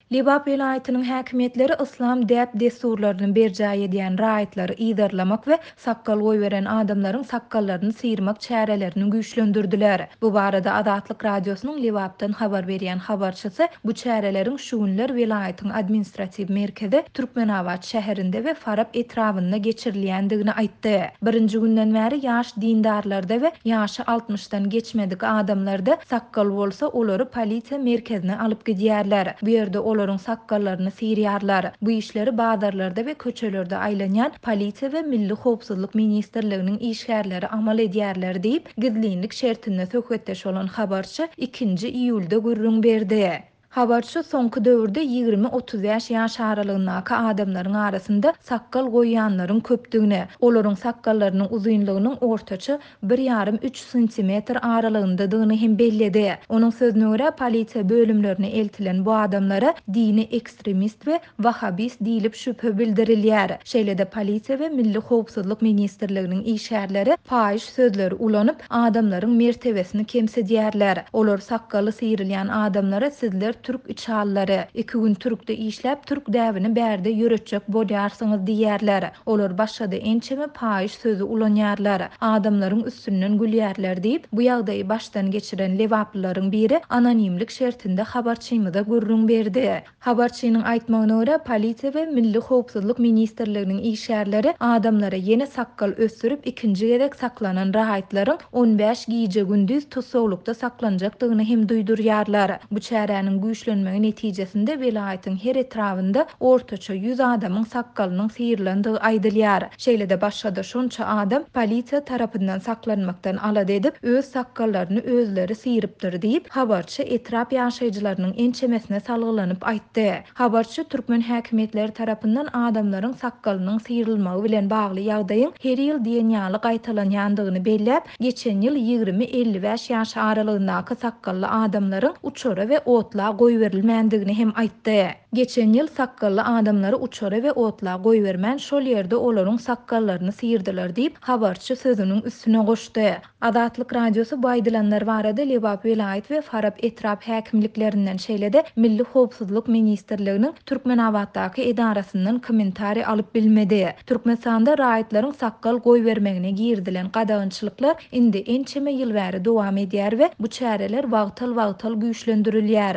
Lebap welaýatynyň häkimiýetleri yslam däp-dessurlaryny berjaý edýän raýatlary yzarlamak we sakgal goýberen adamlaryň sakgallaryny syrmak çärelerini güýçlendirdiler. Bu barada Azatlyk Radiosynyň Lebapdan habar berýän habarçysy bu çäreleriň şu günler welaýatyň administratiw merkezi Türkmenabat şäherinde we Farap etrabynda geçirilýändigini aýtdy. Birinji günden bäri ýaş dindarlarda we ýaşy altmyşdan geçmedik adamlarda sakgal bolsa, olary polisiýa merkezine alyp gidýärler. Bu ýerde olaryň sakgallaryny syrýarlar. Bu işleri bazarlarda we köçelerde aýlanýan polisiýa we Milli howpsuzlyk ministrliginiň işgärleri amal edýärler diýip, gizlinlik şertinde söhbetdeş bolan habarçy ikinji iýulda gürrüň berdi. Habarçy soňky döwürde 20-35 ýaş aralygyndaky adamlaryň arasynda sakgal goýýanlaryň köpdügini, olaryň sakgallarynyň uzynlygynyň ortaça bir ýarym-üç santimetr aralygyndadygyny hem belledi. Onuň sözüne görä, polisiýa bölümlerine eltilen bu adamlara dini ekstremist we Wahabist diýlip şübhe bildirilýär. Şeýle-de polisiýa we Milli howpsuzlyk ministrliginiň işgärleri paýyş sözleri ulanyp, adamlaryň mertebesini kemsidýärler. Olar sakgaly syrylýan adamlara sizler türk içalyary, iki gün türkde işläp türk däbini bärde ýöretjek bolýarsyňyz diýýärler. Olar başga-da ençeme paýyş sözi ulanýarlar. Adamlaryň üstünden gülýärler diýip, bu ýagdaýy başdan geçiren lebaplylaryň biri anonimlik şertinde habarçymyza gürrüň berdi. Habarçynyň aýtmagyna görä, polisiýa we Milli howpsuzlyk ministrliginiň işgärleri adamlara ýene sakgal ösdürip ikinji gezek saklanan raýatlaryň 15 gije-gündiz tussaglykda saklanjakdygyny hem duýdurýarlar. Bu çäräniň güýçlenmegi netijesinde welaýatyň her etrabynda ortaça 100 adamyň sakgalynyň syrylandygy aýdylýar. Şeýle-de başga-da şonça adam polisiýa tarapyndan saklanmakdan alada edip, öz sakgallaryny özleri syrypdyr diýip, habarçy etrap ýaşaýjylarynyň ençemesine salgylanyp aýtdy. Habarçy türkmen häkimiýetleri tarapyndan adamlaryň sakgalynyň syrylmagy bilen bagly ýagdaýyň her ýyl diýen ýaly gaýtalanýandygyny belläp, geçen ýyl 20-55 ýaş aralygyndaky sakgally adamlaryň uçara we otla goýberilmändigini hem aýtdy. Geçen ýyl sakgally adamlary uçara we otla goýbermän, şol ýerde olaryň sakgallaryny syrdylar diýip, habarçy sözüniň üstüne goşdy. Azatlyk Radiosy bu aýdylanlar barada Lebap welaýat we Farap etrap häkimliklerinden, şeýle-de Milli howpsuzlyk ministrliginiň Türkmenabatdaky edarasyndan kommentariý alyp bilmedi. Türkmenistanda raýatlaryň sakgal goýbermegine girizilen gadagançylyklar indi ençeme ýyl bäri dowam edýär we bu çäreler wagtal-wagtal güýçlendirilýär.